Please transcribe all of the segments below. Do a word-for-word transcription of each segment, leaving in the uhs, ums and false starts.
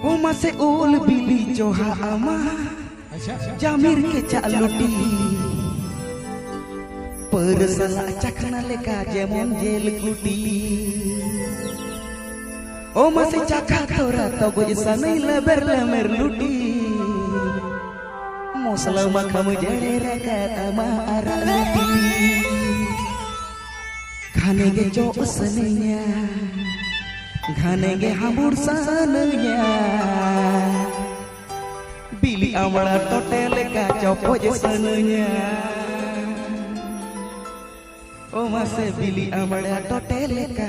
ᱚ ᱢᱟᱥᱮ ᱩᱞ ᱵᱤᱞᱤ ᱪᱚᱦᱟ ᱟᱢᱟ, ᱡᱟᱢᱤᱨ ᱠᱮᱪᱟᱜ ᱞᱩᱴᱤ, ᱯᱟᱹᱣᱨᱟᱹ ᱥᱟᱞᱟᱜ ᱪᱟᱠᱷᱱᱟ ᱞᱮᱠᱟ ᱡᱮᱢᱚᱱ ᱡᱮᱞ ᱠᱩᱴᱤ᱾ ᱚ ᱢᱟᱥᱮ ᱪᱟᱠᱷᱟ ᱛᱚᱨᱟ ᱛᱚᱜᱚᱡ ᱥᱟᱱᱟᱹᱭ ᱞᱮᱵᱮᱨ ᱞᱮᱢᱮᱨ ᱞᱩᱴᱤ, ᱢᱚᱥᱞᱟ ᱢᱟᱠᱷᱟᱢ ᱡᱮᱲᱮ ᱨᱟᱠᱟᱵ ᱟᱢᱟ ᱟᱨᱟᱜ ᱞᱩᱴᱤ᱾ ᱜᱷᱟᱱᱮ ᱜᱮ ᱪᱚᱜ ᱥᱟᱱᱟᱹᱧᱟ, ᱜᱷᱟᱱᱮ ᱜᱮ ᱦᱟᱢᱵᱩᱲ ᱥᱟᱱᱟᱹᱧᱟ, ᱵᱤᱞᱤ ᱟᱢᱲᱟ ᱴᱚᱴᱮ ᱞᱮᱠᱟ ᱪᱚᱯᱚᱡ ᱥᱟᱱᱟᱹᱧᱟ᱾ ᱚ ᱢᱟᱥᱮ ᱵᱤᱞᱤ ᱟᱢᱲᱟ ᱴᱚᱴᱮ ᱞᱮᱠᱟ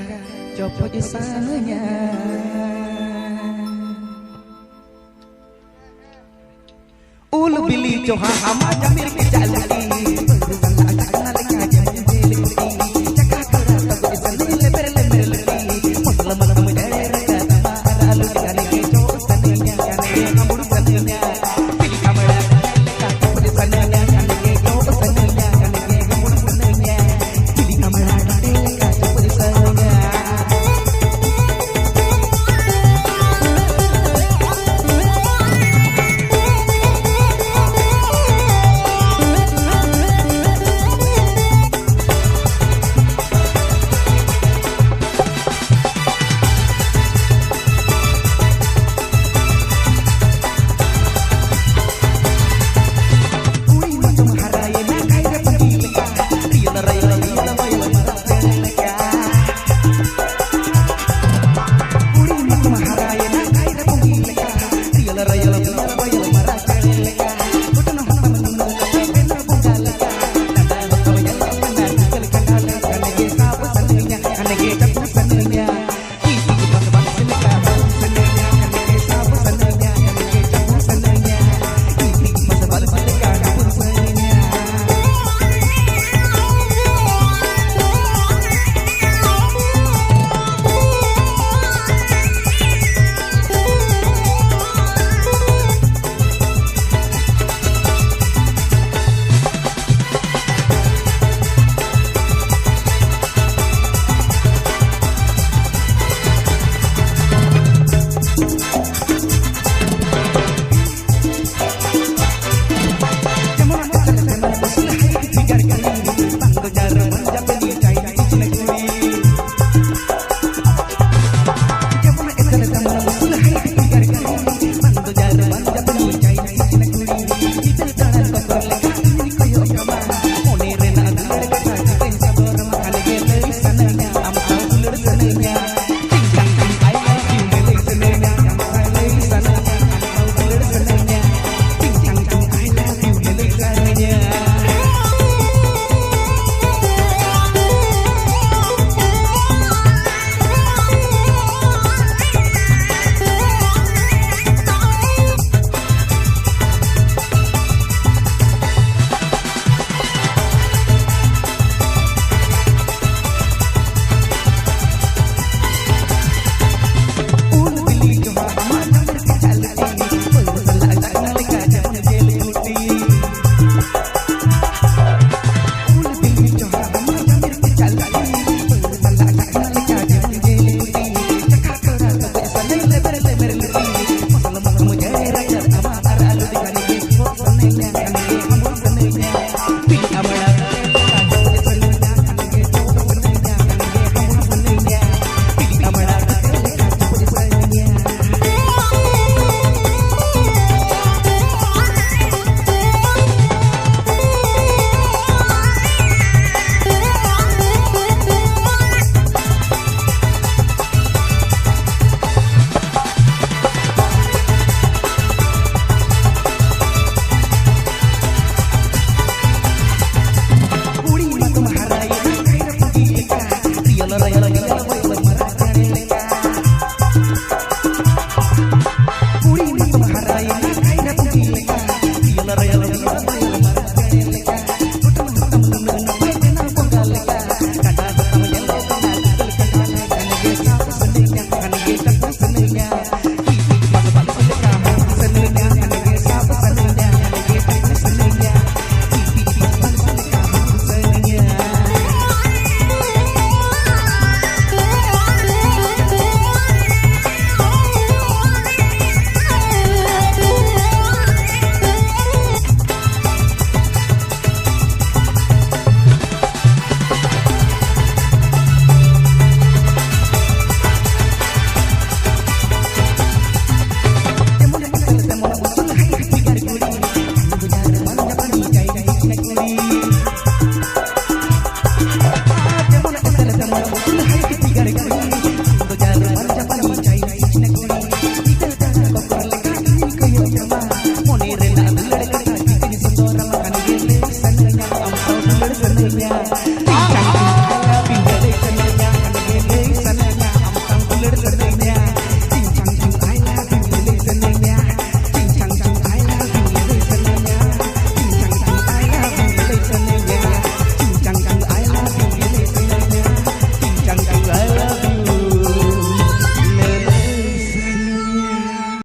ᱪᱚᱯᱚᱡ ᱥᱟᱱᱟᱹᱧᱟ᱾ ᱩᱞ ᱵᱤᱞᱤ ᱪᱚᱦᱟ ᱟᱢᱟ ᱡᱟᱢᱤᱨ ᱠᱮᱪᱟᱜ ᱞᱩᱴᱤ᱾ ᱵᱟᱹᱨᱩ ᱵᱟᱝᱞᱟ ᱪᱟᱠᱷᱱᱟ ᱞᱮᱠᱟ ᱡᱮᱢᱚᱱ ᱡᱮᱞ ᱠᱩᱴᱤ᱾ ᱪᱟᱠᱷᱟ ᱛᱚᱨᱟ ᱛᱚᱜᱚᱡ ᱥᱟᱱᱟᱹᱭ ᱞᱮᱵᱮᱨ ᱞᱮᱢᱮᱨ ᱞᱩᱴᱤ᱾ ᱢᱚᱥᱞᱟ ᱢᱟᱞᱟ ᱢᱩᱡᱟᱹᱲᱮ ᱨᱟᱠᱟᱵ ᱟᱢᱟ ᱟᱨ ᱟᱞᱩ ᱜᱷᱟᱱᱮ ᱜᱮ ᱪᱚᱜ ᱥᱟᱱᱟᱹᱧᱟ, ᱜᱷᱟᱱᱮ ᱜᱮ ᱦᱟᱢᱵᱩᱲ ᱥᱟᱱᱟᱹᱧᱟ᱾ ᱵᱤᱞᱤ ᱟᱢᱲᱟ ᱞᱮᱠᱟ ᱪᱚᱯᱚᱡ ᱥᱟᱱᱟᱹᱧᱟ, ᱜᱷᱟᱱᱮ ᱜᱮ ᱪᱚᱜ ᱥᱟᱱᱟᱹᱧᱟ, ᱜᱷᱟᱱᱮ ᱜᱮ ᱦᱟᱢᱵᱩᱲ ᱥᱟᱱᱟᱹᱧᱟ᱾ ᱵᱤᱞᱤ ᱟᱢᱲᱟ ᱴᱚᱴᱮ ᱞᱮᱠᱟ ᱪᱚᱯᱚᱡ ᱥᱟᱱᱟᱹᱧᱟ᱾